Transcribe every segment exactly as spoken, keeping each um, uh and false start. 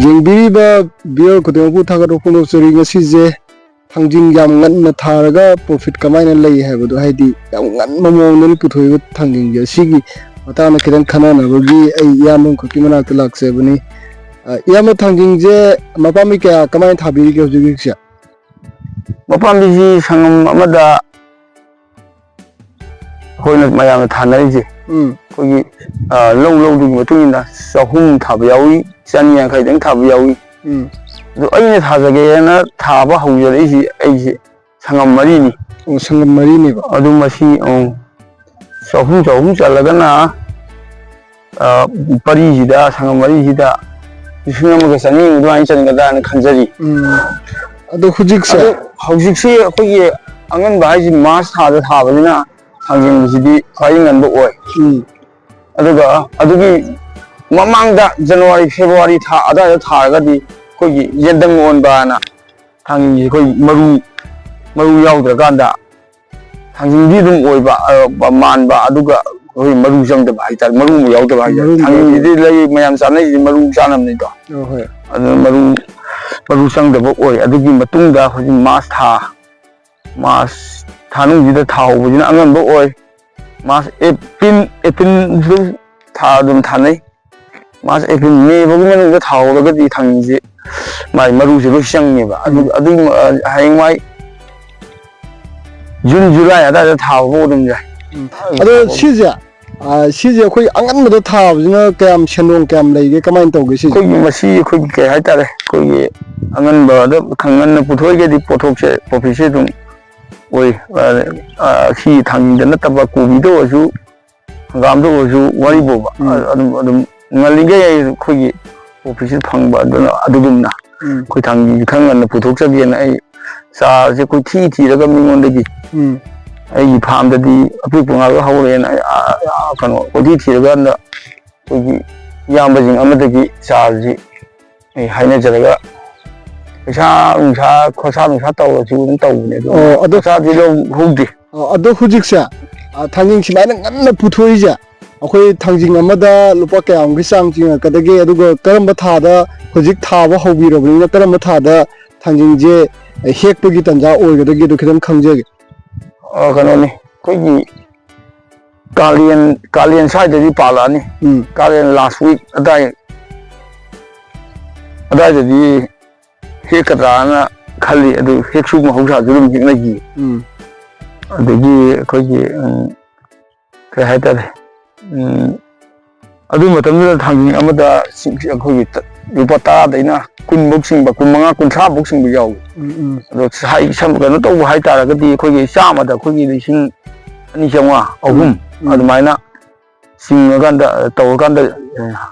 ꯌꯦꯡꯕꯤꯔꯤꯕ viewer ꯈꯨꯗꯤꯡꯃꯛꯄꯨ ꯊꯥꯒꯠꯄ ꯐꯣꯡꯗꯣꯛꯆꯔꯤ꯫ ꯉꯁꯤꯁꯦ ꯊꯥꯡꯖꯤꯡ ꯌꯥꯝ ꯉꯟꯅ ꯊꯥꯔꯒ profit ꯀꯃꯥꯏꯅ ꯂꯩ ꯍꯥꯏꯕꯗꯣ, ꯍꯥꯏꯗꯤ ꯌꯥꯝ ꯉꯟꯕ ꯃꯑꯣꯡꯗ ꯄꯨꯊꯣꯛꯏꯕ ꯊꯥꯡꯖꯤꯡꯁꯦ, ꯑꯁꯤꯒꯤ ꯃꯇꯥꯡꯗ ꯈꯤꯇꯪ ꯈꯟꯅꯅꯕꯒꯤ ꯑꯩ ꯏꯌꯥꯝꯕ ꯑꯃꯈꯛꯀꯤ ꯃꯅꯥꯛꯇ ꯂꯥꯛꯆꯕꯅꯤ꯫ ꯑ, ꯏꯌꯥꯝꯕ, ꯊꯥꯡꯖꯤꯡꯁꯦ ꯃꯄꯥꯝꯕꯤ ꯀꯌꯥ ꯀꯃꯥꯏꯅ ꯊꯥꯕꯤꯔꯤꯒꯦ ꯍꯧꯖꯤꯛ ꯍꯧꯖꯤꯛꯁꯦ? ꯃꯄꯥꯝꯕꯤꯁꯤ ꯁꯪꯉꯝ ꯑꯃꯗ ꯑꯩꯈꯣꯏꯅ ꯃꯌꯥꯝꯅ ꯊꯥꯅꯔꯤꯁꯦ, ꯎꯝ꯫ ꯑꯩꯈꯣꯏꯒꯤ, ꯑ, ꯂꯧ ꯂꯧꯗꯨꯒꯤ ꯃꯇꯨꯡ ꯏꯟꯅ ꯆꯍꯨꯝ ꯊꯥꯕ ꯌꯥꯎꯏ, ꯆꯅꯤ ꯌꯥꯡꯈꯩꯗꯪ ꯊꯥꯕ ꯌꯥꯎꯏ꯫ ꯎꯝ꯫ ꯑꯗꯨ ꯑꯩꯅ ꯊꯥꯖꯒꯦꯅ ꯊꯥꯕ ꯍꯧꯖꯔꯛꯏꯁꯤ ꯑꯩꯁꯦ ꯁꯪꯉꯝ ꯃꯔꯤꯅꯤ꯫ ꯑꯣ, ꯁꯪꯉꯝ ꯃꯔꯤꯅꯦꯕ꯫ ꯑꯗꯨ ꯃꯁꯤ, ꯑ, ꯆꯍꯨꯝ, ꯆꯍꯨꯝ ꯆꯜꯂꯒꯅ, ꯑ, ꯄꯔꯤꯁꯤꯗ, ꯁꯪꯉꯝ ꯃꯔꯤꯁꯤꯗ ꯂꯤꯁꯤꯡ ꯑꯃꯒ ꯆꯅꯤ ꯑꯗꯨꯃꯥꯏꯅ ꯆꯟꯒꯗ꯭ꯔꯥꯅ ꯈꯟꯖꯔꯤ꯫ ꯎꯝ꯫ ꯑꯗꯣ ꯍꯧꯖꯤꯛꯁꯦ? ꯑꯗꯣ ꯍꯧꯖꯤꯛꯁꯤ ꯑꯩꯈꯣꯏꯒꯤ ꯑꯉꯟꯕ ꯍꯥꯏꯁꯤ March ꯊꯥꯗ ꯊꯥꯕꯅꯤꯅ ꯊꯥꯡꯖꯤꯡꯁꯤꯗꯤ ꯈ꯭ꯋꯥꯏꯗꯒꯤ ꯉꯟꯕ ꯑꯣꯏ꯫ ꯎꯝ꯫ ꯑꯗꯨꯒ ꯑꯗꯨꯒꯤ ꯃꯃꯥꯡꯗ January, February ꯊꯥ ꯑꯗꯨꯋꯥꯏꯗ ꯊꯥꯔꯒꯗꯤ ꯑꯩꯈꯣꯏꯒꯤ ꯌꯦꯟꯗꯪ ꯑꯣꯟꯕꯅ ꯊꯥꯡꯖꯤꯡꯁꯤ ꯑꯩꯈꯣꯏ ꯃꯔꯨ, ꯃꯔꯨ ꯌꯥꯎꯗ꯭ꯔꯀꯥꯟꯗ ꯊꯥꯡꯖꯤꯡꯗꯤ ꯑꯗꯨꯝ ꯑꯣꯏꯕ, ꯑ, ꯃꯥꯟꯕ, ꯑꯗꯨꯒ ꯑꯩꯈꯣꯏ ꯃꯔꯨ ꯆꯪꯗꯕ ꯍꯥꯏꯇꯥꯔꯦ, ꯃꯔꯨ ꯑꯃ ꯌꯥꯎꯗꯕ ꯍꯥꯏꯇꯥꯔꯦ꯫ ꯃꯔꯨ ꯑꯃ ꯊꯥꯡꯖꯤꯡꯁꯤꯗꯤ ꯌꯥꯎꯗꯕ꯫ ꯂꯩ ꯃꯌꯥꯝ ꯆꯥꯅꯩꯁꯤ ꯃꯔꯨ ꯆꯥꯅꯕꯅꯤꯗꯣ꯫ ꯑꯣ, ꯍꯣꯏ꯫ ꯑꯗꯨꯅ ꯃꯔꯨ, ꯃꯔꯨ ꯆꯪꯗꯕ ꯑꯣꯏ꯫ ꯑꯗꯨꯒꯤ ꯃꯇꯨꯡꯗ ꯍꯧꯖꯤꯛ March ꯊꯥ, March ꯊꯥꯅꯨꯡꯁꯤꯗ ꯊꯥꯍꯧꯕꯁꯤꯅ ꯑꯉꯟꯕ ꯑꯣꯏ꯫ March, April, April ꯗꯨ ꯊꯥ ꯑꯗꯨꯝ ꯊꯥꯅꯩ꯫ March, April, May ꯐꯥꯎꯒꯤ ꯃꯅꯨꯡꯗ ꯊꯥꯍꯧꯔꯒꯗꯤ ꯊꯥꯡꯖꯤꯡꯁꯦ ꯃꯥꯏ ꯃꯔꯨꯁꯦ ꯂꯣꯏ ꯆꯪꯉꯦꯕ꯫ ꯑꯗꯨ, ꯎꯝ꯫ ꯑꯗꯨ, ꯑ, ꯍꯌꯦꯡꯋꯥꯏ June, July ꯑꯗꯨꯋꯥꯏꯗ ꯊꯥꯕ ꯐꯥꯎ ꯑꯗꯨꯝ ꯌꯥꯏ꯫ ꯎꯝ꯫ ꯑꯗꯣ ꯁꯤꯁꯦ, ꯑ, ꯁꯤꯁꯦ ꯑꯩꯈꯣꯏ ꯑꯉꯟꯕꯗ ꯊꯥꯕꯁꯤꯅ ꯀꯌꯥꯝ ꯁꯦꯟꯗꯣꯡ ꯀꯌꯥꯝ ꯂꯩꯒꯦ, ꯀꯃꯥꯏꯅ ꯇꯧꯒꯦ ꯁꯤꯁꯦ? ꯑꯩꯈꯣꯏꯒꯤ ꯃꯁꯤ ꯑꯩꯈꯣꯏꯒꯤ ꯀꯩ ꯍꯥꯏꯇꯥꯔꯦ, ꯑꯩꯈꯣꯏꯒꯤ ꯑꯉꯟꯕꯗ ꯈꯔ ꯉꯟꯅ ꯄꯨꯊꯣꯛꯑꯒꯗꯤ ꯄꯣꯠꯊꯣꯛꯁꯦ, profitꯁꯦ ꯑꯗꯨꯝ ꯑꯣꯏ꯫ ꯑ, ꯑ, ꯁꯤ ꯊꯥꯡꯖꯤꯡꯗ ꯅꯠꯇꯕ ꯀꯣꯕꯤꯗ ꯑꯣꯏꯔꯁꯨ, ꯍꯪꯒꯥꯝꯗ ꯑꯣꯏꯔꯁꯨ ꯋꯥꯔꯤꯕꯣꯕ, ꯎꯝ꯫ ꯑꯗꯨꯝ, ꯑꯗꯨꯝ ꯉꯜꯂꯤꯉꯩ ꯑꯩꯈꯣꯏꯒꯤ profitꯁꯤ ꯐꯪꯕ, ꯑꯗꯨꯅ ꯑꯗꯨꯒꯨꯝꯅ ꯎꯝ꯫ ꯑꯩꯈꯣꯏ ꯊꯥꯡꯖꯤꯡꯁꯤ ꯈꯔ ꯉꯟꯅ ꯄꯨꯊꯣꯛꯆꯒꯦꯅ ꯑꯩ ꯆꯥꯔꯁꯦ ꯀꯣꯏꯊꯤ ꯊꯤꯔꯒ ꯃꯤꯉꯣꯟꯗꯒꯤ ꯎꯝ꯫ ꯑꯩꯒꯤ farmꯗꯗꯤ ꯑꯄꯤꯛꯄ ꯉꯥꯛꯇ ꯍꯧꯔꯦꯅ ꯑꯩ, ꯑ, ꯑ, ꯀꯩꯅꯣ ꯀꯣꯏꯊꯤ ꯊꯤꯔꯀꯥꯟꯗ ꯑꯩꯈꯣꯏꯒꯤ ꯏꯌꯥꯝꯕꯁꯤꯡ ꯑꯃꯗꯒꯤ ꯆꯥꯔꯁꯤ ꯑꯩ ꯍꯥꯏꯅꯖꯔꯒ ꯄꯩꯁꯥ ꯅꯨꯡꯁꯥ, ꯈꯣꯔꯁꯥ ꯅꯨꯡꯁꯥ ꯇꯧꯔꯁꯨ ꯑꯗꯨꯝ ꯇꯧꯕꯅꯦ, ꯑꯗꯣ ꯑꯣ, ꯑꯗꯣ ꯈꯣꯔꯁꯥꯗꯤ ꯂꯧꯍꯧꯗꯦ꯫ ꯑꯣ, ꯑꯗꯣ ꯍꯧꯖꯤꯛꯁꯦ, ꯑ, ꯊꯥꯡꯖꯤꯡ ꯁꯨꯃꯥꯏꯅ ꯉꯟꯅ ꯄꯨꯊꯣꯛꯏꯁꯦ, ꯑꯩꯈꯣꯏ ꯊꯥꯡꯖꯤꯡ ꯑꯃꯗ ꯂꯨꯄꯥ ꯀꯌꯥꯃꯨꯛꯀꯤ ꯆꯥꯡ ꯆꯤꯡꯉꯛꯀꯗꯒꯦ? ꯑꯗꯨꯒ ꯀꯔꯝꯕ ꯊꯥꯗ, ꯍꯧꯖꯤꯛ ꯊꯥꯕ ꯍꯧꯕꯤꯔꯕꯅꯤꯅ, ꯀꯔꯝꯕ ꯊꯥꯗ ꯊꯥꯡꯖꯤꯡꯁꯦ ꯍꯦꯛꯄꯒꯤ ꯇꯥꯟꯖꯥ ꯑꯣꯏꯒꯗꯒꯦꯗꯣ ꯈꯤꯇꯪ ꯈꯪꯖꯒꯦ꯫ ꯑ, ꯀꯩꯅꯣꯅꯤ, ꯑꯩꯈꯣꯏꯒꯤ ꯀꯥꯂꯦꯟ, ꯀꯥꯂꯦꯟ ꯁ꯭ꯋꯥꯏꯗꯗꯤ ꯄꯥꯜꯂꯛꯑꯅꯤ꯫ ꯎꯝ꯫ ꯀꯥꯂꯦꯟ last week ꯑꯗꯥꯏ, ꯑꯗꯥꯏꯗꯗꯤ ꯍꯦꯛꯀꯗ꯭ꯔꯥꯅ ꯈꯜꯂꯤ꯫ ꯑꯗꯨ ꯍꯦꯛꯁꯨ ꯃꯍꯧꯁꯥꯁꯨ ꯑꯗꯨꯝ ꯍꯦꯛꯅꯈꯤ꯫ ꯎꯝ꯫ ꯑꯗꯒꯤ ꯑꯩꯈꯣꯏꯒꯤ, ꯎꯝ, ꯀꯩ ꯍꯥꯏꯇꯥꯔꯦ, ꯎꯝ, ꯑꯗꯨ ꯃꯇꯝꯗꯨꯗ ꯊꯥꯡꯖꯤꯡ ꯑꯃꯗ ꯁꯤ-, ꯑꯩꯈꯣꯏꯒꯤ ꯇ-, ꯂꯨꯄꯥ ꯇꯔꯥꯗꯩꯅ ꯀꯨꯟ ꯐꯧ ꯆꯤꯡꯕ, ꯀꯨꯟ ꯃꯉꯥ, ꯀꯨꯟꯊ꯭ꯔꯥ ꯐꯧ ꯆꯤꯡꯕ ꯌꯥꯎꯏ꯫ ꯎꯝ, ꯎꯝ꯫ ꯑꯗꯣ ꯍꯥꯏ-, ꯁꯝ-, ꯀꯩꯅꯣ ꯇꯧꯕ ꯍꯥꯏꯇꯥꯔꯒꯗꯤ, ꯑꯩꯈꯣꯏꯒꯤ ꯆꯥꯝꯃꯗ ꯑꯩꯈꯣꯏꯒꯤ ꯂꯤꯁꯤꯡ ꯑꯅꯤ ꯆꯥꯝꯃꯉꯥ, ꯑꯍꯨꯝ, ꯎꯝ꯫ ꯑꯗꯨꯃꯥꯏꯅ ꯆꯤꯡꯉꯀꯥꯟꯗ, ꯇꯧꯔꯀꯥꯟꯗ,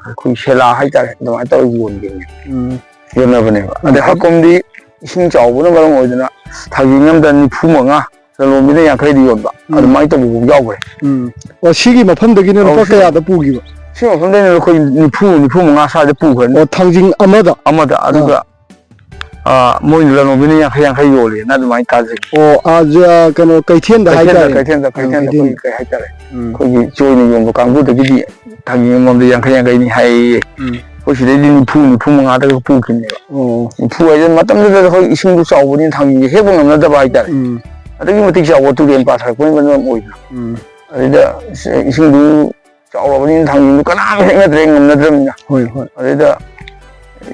ꯑꯩꯈꯣꯏ ꯁꯦꯂꯥ ꯍꯥꯏꯇꯥꯔꯦ, ꯑꯗꯨꯃꯥꯏꯅ ꯇꯧꯔꯒ ꯌꯣꯟꯈꯤꯕꯅꯦ꯫ ꯎꯝ꯫ ꯌꯣꯟꯅꯕꯅꯦꯕ꯫ ꯎꯝ꯫ ꯑꯗꯩ ꯍꯥꯀꯨꯝꯗꯤ ꯏꯁꯤꯡ ꯆꯥꯎꯕꯅ ꯃꯔꯝ ꯑꯣꯏꯗꯅ ꯊꯥꯡꯖꯤꯡ ꯑꯃꯗ ꯅꯤꯐꯨ ꯃꯉꯥ, ꯂꯂꯣꯟꯕꯤꯅ ꯌꯥꯡꯈꯩꯗ ꯌꯣꯟꯕ, ꯎꯝ꯫ ꯑꯗꯨꯃꯥꯏꯅ ꯇꯧꯕꯐꯥꯎ ꯌꯥꯎꯈ꯭ꯔꯦ꯫ ꯎꯝ꯫ ꯑꯣ, ꯁꯤꯒꯤ ꯃꯐꯝꯗꯒꯤꯅ ꯑꯧ, ꯂꯨꯄꯥ ꯁꯤ ꯀꯌꯥꯗ ꯄꯨꯈꯤꯕ? ꯁꯤ ꯃꯐꯝꯗꯩꯅ ꯑꯩꯈꯣꯏ ꯅꯤꯐꯨ, ꯅꯤꯐꯨ ꯃꯉꯥ ꯁ꯭ꯋꯥꯏꯗ ꯄꯨꯈ꯭ꯔꯅꯤ꯫ ꯑꯣ, ꯊꯥꯡꯖꯤꯡ ꯑꯃꯗ? ꯑꯃꯗ, ꯑꯗꯨꯒ, ꯑꯥ, ꯃꯣꯏꯅ ꯂꯂꯣꯟꯕꯤꯅ ꯌꯥꯡꯈꯩ, ꯌꯥꯡꯈꯩ ꯌꯣꯜꯂꯦꯅ ꯑꯗꯨꯃꯥꯏꯅ ꯇꯥꯖꯩ꯫ ꯑꯣ, ꯑꯥ, ꯖ-, ꯀꯩꯅꯣ, ꯀꯩꯊꯦꯜꯗ ꯀꯩꯊꯦꯜꯗ, ꯍꯥꯏꯇꯥꯔꯦ꯫ ꯀꯩꯊꯦꯜꯗ, ꯑꯥ, ꯀꯩꯊꯦꯜꯗ ꯀꯩꯊꯦꯜ꯫ ꯑꯩꯈꯣꯏ ꯀꯩ ꯍꯥꯏꯇꯥꯔꯦ? ꯎꯝ꯫ ꯑꯩꯈꯣꯏꯒꯤ ꯆꯣꯏꯅ ꯌꯣꯟꯕ ꯀꯥꯡꯕꯨꯗꯒꯤꯗꯤ ꯊꯥꯡꯖꯤꯡ ꯑꯃꯃꯝꯗ ꯌꯥꯡꯈꯩ, ꯌꯥꯡꯈꯩꯅꯤ ꯍꯥꯏꯌꯦ꯫ ꯎꯝ꯫ ꯑꯩꯈꯣꯏ ꯁꯤꯗꯩꯗꯤ ꯅꯤꯐꯨ, ꯅꯤꯐꯨ ꯃꯉꯥꯗꯒ ꯄꯨꯈꯤꯕꯅꯦꯕ꯫ ꯑꯣ꯫ ꯅꯤꯐꯨ ꯍꯥꯏꯁꯦ ꯃꯇꯝꯗꯨꯗ ꯑꯩꯈꯣꯏ ꯏꯁꯤꯡꯗꯣ ꯆꯥꯎꯕꯅꯤꯅ ꯊꯥꯡꯖꯤꯡꯁꯦ ꯍꯦꯛꯄ ꯉꯝꯅꯗꯕ ꯍꯥꯏꯇꯥꯔꯦ꯫ ꯎꯝ꯫ ꯑꯗꯨꯛꯀꯤ ꯃꯇꯤꯛ ꯆꯥꯎꯕ ꯇꯨꯔꯦꯟ ꯄꯥꯊꯔꯛꯄꯅ ꯃꯔꯝ ꯑꯣꯏꯗꯅ꯫ ꯎꯝ꯫ ꯑꯗꯨꯗ ꯏꯁꯤꯡꯗꯨ ꯆꯥꯎꯔꯕꯅꯤꯅ ꯊꯥꯡꯖꯤꯡꯗꯨ ꯀꯅꯥꯝ ꯍꯦꯛꯅꯗ꯭ꯔꯦ, ꯉꯝꯅꯗ꯭ꯔꯕꯅꯤꯅ꯫ ꯍꯣꯏ, ꯍꯣꯏ꯫ ꯑꯗꯨꯗ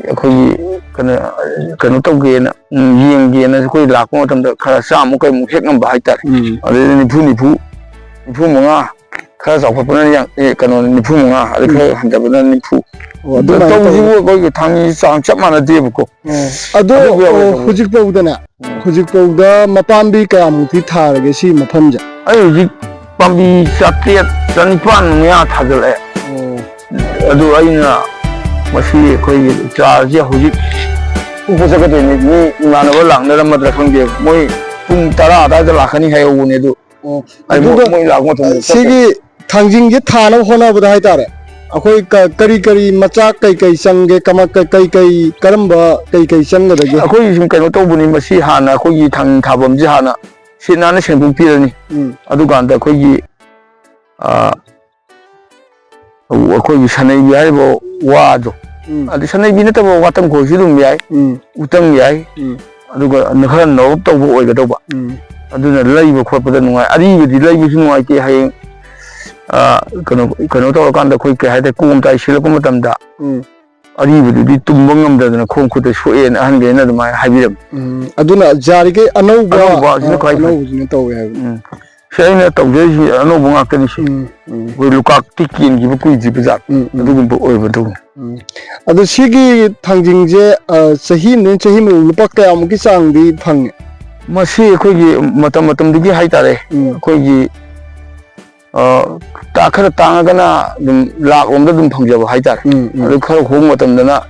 ꯑꯩꯈꯣꯏꯒꯤ ꯀꯩꯅꯣ, ꯀꯩꯅꯣ ꯇꯧꯒꯦꯅ, ꯎꯝ, ꯌꯦꯡꯒꯦꯅ ꯑꯩꯈꯣꯏ ꯂꯥꯛꯄ ꯃꯇꯝꯗ ꯈꯔ ꯆꯥꯝꯃꯨꯛ ꯀꯩꯃꯨꯛ ꯍꯦꯛ ꯉꯝꯕ ꯍꯥꯏꯇꯥꯔꯦ꯫ ꯎꯝ꯫ ꯑꯗꯨꯗꯩꯗꯤ ꯅꯤꯐꯨ, ꯅꯤꯐꯨ, ꯅꯤꯐꯨ ꯃꯉꯥ, ꯈꯔ ꯆꯥꯎꯈꯠꯄꯅ ꯌꯥꯡ-, ꯑꯦ, ꯀꯩꯅꯣ, ꯅꯤꯐꯨ ꯃꯉꯥ, ꯑꯗꯩ ꯎꯝ꯫ ꯈꯔ ꯍꯟꯊꯕꯅ ꯅꯤꯐꯨ꯫ ꯑꯣ, ꯑꯗꯨꯃꯥꯏꯅ ꯇꯧꯔꯤꯁꯤꯕꯨ ꯇꯧ- ꯑꯩꯈꯣꯏꯒꯤ ꯊꯥꯡꯖꯤꯡ ꯆꯥꯡ ꯆꯞ ꯃꯥꯟꯅꯗꯦꯕꯀꯣ꯫ ꯑꯣ, ꯑꯗꯣ, ꯑꯗꯨꯕꯨ ꯌꯥꯎꯋꯦ, ꯑꯣ, ꯑꯗꯨꯕꯨ꯫ ꯍꯧꯖꯤꯛꯐꯥꯎꯗꯅꯦ, ꯎꯝ꯫ ꯍꯧꯖꯤꯛꯐꯥꯎꯗ ꯃꯄꯥꯝꯕꯤ ꯀꯌꯥꯃꯨꯛꯇꯤ ꯊꯥꯔꯒꯦ ꯁꯤ ꯃꯐꯝꯁꯦ? ꯑꯩ ꯍꯧꯖꯤꯛ ꯄꯥꯝꯕꯤ ꯆꯥꯇ꯭ꯔꯦꯠ, ꯆꯅꯤꯄꯥꯟ ꯃꯌꯥ ꯊꯥꯖꯤꯜꯂꯛꯑꯦ꯫ ꯑꯣ꯫ ꯑꯗꯨ ꯑꯩꯅ ꯃꯁꯤ ꯑꯩꯈꯣꯏꯒꯤ ꯆꯥꯔꯁꯦ ꯍꯧꯖꯤꯛ ꯐꯨꯕ ꯆꯠꯀꯗꯣꯏꯅꯤ꯫ ꯃꯤ ꯏꯃꯥꯟꯅꯕ ꯂꯥꯛꯅꯔꯝꯃꯗ꯭ꯔꯥ ꯈꯪꯗꯦ, ꯃꯣꯏ ꯄꯨꯡ ꯇꯔꯥ ꯑꯗꯨꯋꯥꯏꯗ ꯂꯥꯛꯀꯅꯤ ꯍꯥꯏꯍꯧꯕꯅꯦ꯫ ꯑꯗꯨ ꯑꯣ, ꯑꯩ ꯃꯣꯏ, ꯑꯗꯨꯒ ꯃꯣꯏ ꯂꯥꯛꯄ ꯃꯇꯝꯗ ꯆꯠꯀꯅꯤ꯫ ꯁꯤꯒꯤ ꯊꯥꯡꯖꯤꯡꯁꯦ ꯊꯥꯅꯕ ꯍꯣꯠꯅꯕꯗ ꯍꯥꯏꯇꯥꯔꯦ, ꯑꯩꯈꯣꯏ ꯀ-, ꯀꯔꯤ ꯀꯔꯤ ꯃꯆꯥꯛ ꯀꯩ ꯀꯩ ꯆꯪꯒꯦ, ꯀꯃ-, ꯀ-, ꯀꯩ ꯀꯩ, ꯀꯔꯝꯕ ꯀꯩ ꯀꯩ ꯆꯪꯒꯗꯒꯦ? ꯑꯩꯈꯣꯏꯒꯤ ꯁꯨꯝ ꯀꯩꯅꯣ ꯇꯧꯕꯅꯤ, ꯃꯁꯤ ꯍꯥꯟꯅ ꯑꯩꯈꯣꯏꯒꯤ ꯊꯥꯡꯖꯤꯡ ꯊꯥꯐꯝꯁꯦ ꯍꯥꯟꯅ ꯁꯤꯠ ꯅꯥꯟꯅ ꯁꯦꯡꯗꯣꯛꯄꯤꯔꯅꯤ꯫ ꯎꯝ꯫ ꯑꯗꯨꯀꯥꯟꯗ ꯑꯩꯈꯣꯏꯒꯤ, ꯑ, ꯑꯩꯈꯣꯏꯒꯤ ꯁꯅꯩꯕꯤ ꯍꯥꯏꯔꯤꯕ ꯋꯥꯗꯣ, ꯎꯝ꯫ ꯑꯗꯨ ꯁꯅꯩꯕꯤ ꯅꯠꯇꯕ ꯋꯥꯇꯝ ꯈꯣꯏꯁꯨ ꯑꯗꯨꯝ ꯌꯥꯏ, ꯎꯝ꯫ ꯎꯇꯪ ꯌꯥꯏ, ꯎꯝ꯫ ꯑꯗꯨꯒ ꯈꯔ ꯅꯧꯔꯞ ꯇꯧꯕ ꯑꯣꯏꯒꯗꯧꯕ꯫ ꯎꯝ꯫ ꯑꯗꯨꯅ ꯂꯩꯕ ꯈꯣꯠꯄꯗ ꯅꯨꯡꯉꯥꯏ꯫ ꯑꯔꯤꯕꯗꯤ ꯂꯩꯕꯁꯨ ꯅꯨꯡꯉꯥꯏꯇꯦ꯫ ꯍꯌꯦꯡ, ꯑ, ꯀꯩꯅꯣ, ꯀꯩꯅꯣ ꯇꯧꯔꯀꯥꯟꯗ ꯑꯩꯈꯣꯏ ꯀꯩ ꯍꯥꯏꯇꯥꯔꯦ, ꯀꯣꯝ ꯇꯥꯏ ꯁꯤꯜꯂꯛꯄ ꯃꯇꯝꯗ ꯎꯝ꯫ ꯑꯔꯤꯕꯗꯨꯗꯤ ꯇꯨꯝꯕ ꯉꯝꯗꯗꯅ ꯈꯣꯡ ꯈꯨꯠꯇ ꯁꯣꯛꯑꯦꯅ ꯑꯍꯟꯈꯩꯅ ꯑꯗꯨꯃꯥꯏꯅ ꯍꯥꯏꯕꯤꯔꯝꯃꯤ꯫ ꯎꯝ, ꯑꯗꯨꯅ ꯌꯥꯔꯤꯈꯩ ꯑꯅꯧꯕ, ꯑꯅꯧꯕꯁꯤꯅ ꯑ, ꯈ꯭ꯋꯥꯏ ꯐꯩ꯫ ꯑꯅꯧꯕꯁꯤꯅ ꯇꯧꯋꯦ ꯍꯥꯏꯕꯅꯤ꯫ ꯎꯝ꯫ ꯁꯤ ꯑꯩꯅ ꯇꯧꯖꯔꯤꯁꯤ ꯑꯅꯧꯕ ꯉꯥꯛꯇꯅꯤ ꯁꯤ꯫ ꯎꯝ, ꯎꯝ꯫ ꯑꯩꯈꯣꯏ ꯂꯨꯀꯥꯛꯇꯤ ꯀꯦꯟꯈꯤꯕ ꯀꯨꯏꯗ꯭ꯔꯤꯕ ꯖꯥꯠ꯫ ꯎꯝ, ꯎꯝ꯫ ꯑꯗꯨꯒꯨꯝꯕ ꯑꯣꯏꯕꯗꯧꯅꯤ꯫ ꯎꯝ꯫ ꯑꯗꯣ ꯁꯤꯒꯤ ꯊꯥꯡꯖꯤꯡꯁꯦ, ꯑ, ꯆꯍꯤ ꯑꯃꯗꯒꯤ ꯆꯍꯤ ꯑꯃꯗ ꯂꯨꯄꯥ ꯀꯌꯥꯃꯨꯛꯀꯤ ꯆꯥꯡꯗꯤ ꯐꯪꯉꯦ? ꯃꯁꯤ ꯑꯩꯈꯣꯏꯒꯤ ꯃꯇꯝ ꯃꯇꯝꯗꯨꯒꯤ ꯍꯥꯏꯇꯥꯔꯦ꯫ ꯎꯝ꯫ ꯑꯩꯈꯣꯏꯒꯤ ꯑ, ꯇꯥ-, ꯈꯔ ꯇꯥꯡꯉꯒꯅ ꯑꯗꯨꯝ ꯂꯥꯛ ꯂꯣꯝꯗ ꯑꯗꯨꯝ ꯐꯪꯖꯕ ꯍꯥꯏꯇꯥꯔꯦ꯫ ꯎꯝ, ꯎꯝ꯫ ꯑꯗꯨ ꯈꯔ ꯍꯣꯡꯕ ꯃꯇꯝꯗꯅ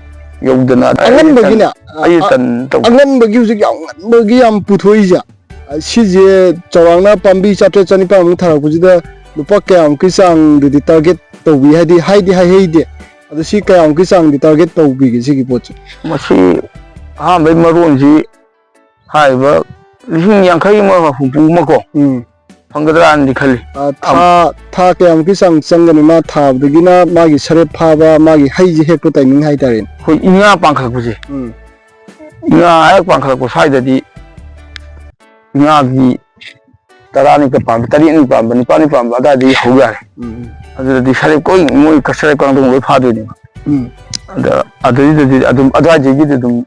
ꯌꯧꯗꯅ ꯑꯉꯟꯕꯒꯤꯅꯦ, ꯑꯩ ꯑ, ꯇꯟ ꯇꯧ-, ꯑꯉꯟꯕꯒꯤ ꯍꯧꯖꯤꯛ ꯌꯥꯝ ꯉꯟꯕꯒꯤ ꯌꯥꯝ ꯄꯨꯊꯣꯛꯏꯁꯦ, ꯑ, ꯁꯤꯁꯦ ꯆꯥꯎꯔꯥꯛꯅ ꯄꯥꯝꯕꯤ ꯆꯥꯇ꯭ꯔꯦꯠ ꯆꯅꯤꯄꯥꯟꯃꯨꯛ ꯊꯥꯔꯛꯄꯁꯤꯗ ꯂꯨꯄꯥ ꯀꯌꯥꯃꯨꯛꯀꯤ ꯆꯥꯡꯗꯨꯗꯤ target ꯇꯧꯕꯤ? ꯍꯥꯏꯗꯤ, ꯍꯥꯏꯗꯤ ꯍꯥꯏꯍꯩꯗꯦ꯫ ꯑꯗꯣ ꯁꯤ ꯀꯌꯥꯃꯨꯛꯀꯤ ꯆꯥꯡꯗꯤ target ꯇꯧꯕꯤꯒꯦ ꯁꯤꯒꯤ ꯄꯣꯠꯁꯦ? ꯃꯁꯤ ꯑꯍꯥꯟꯕꯩ ꯃꯔꯣꯟꯁꯤ ꯍꯥꯏꯔꯤꯕ ꯂꯤꯁꯤꯡ ꯌꯥꯡꯈꯩ ꯑꯃ ꯍꯨꯝꯐꯨ ꯑꯃ ꯀꯣ, ꯎꯝ꯫ ꯐꯪꯒꯗ꯭ꯔꯥꯅꯗꯤ ꯈꯜꯂꯤ꯫ ꯑ, ꯊꯥ, ꯊꯥ ꯀꯌꯥꯃꯨꯛꯀꯤ ꯆꯥꯡ ꯆꯪꯒꯅꯤ ꯃꯥ ꯊꯥꯕꯗꯒꯤꯅ ꯃꯥꯒꯤ ꯁꯔꯦꯞ ꯐꯥꯕ, ꯃꯥꯒꯤ ꯍꯩꯁꯦ ꯍꯦꯛꯄ timing ꯍꯥꯏꯇꯥꯔꯦꯅꯦ? ꯑꯩꯈꯣꯏ ꯏꯉꯥ ꯄꯥꯡꯈꯠꯂꯛꯄꯁꯦ꯫ ꯎꯝ꯫ ꯏꯉꯥ ꯍꯦꯛ ꯄꯥꯡꯈꯠꯂꯛꯄ ꯁ꯭ꯋꯥꯏꯗꯗꯤ ꯏꯉꯥꯒꯤ ꯇꯔꯥꯅꯤꯒ ꯄꯥꯟꯕ, ꯇꯔꯦꯠꯅꯤ ꯄꯥꯟꯕ, ꯅꯤꯄꯥꯜꯅꯤ ꯄꯥꯟꯕ ꯑꯗꯨꯋꯥꯏꯗꯒꯤ ꯍꯧ ꯌꯥꯔꯦ꯫ ꯎꯝ꯫ ꯑꯗꯨꯗꯗꯤ ꯁꯔꯦꯞ ꯂꯣꯏ, ꯃꯣꯏ ꯁꯔꯦꯞ ꯀꯥꯡꯗꯣꯟ ꯂꯣꯏ ꯐꯥꯗꯣꯏꯅꯦꯕ꯫ ꯎꯝ꯫ ꯑꯗ ꯑꯗꯨꯗꯩꯗꯗꯤ ꯑꯗꯨꯝ ꯑꯗꯨꯋꯥꯏꯗꯒꯤꯗꯤ ꯑꯗꯨꯝ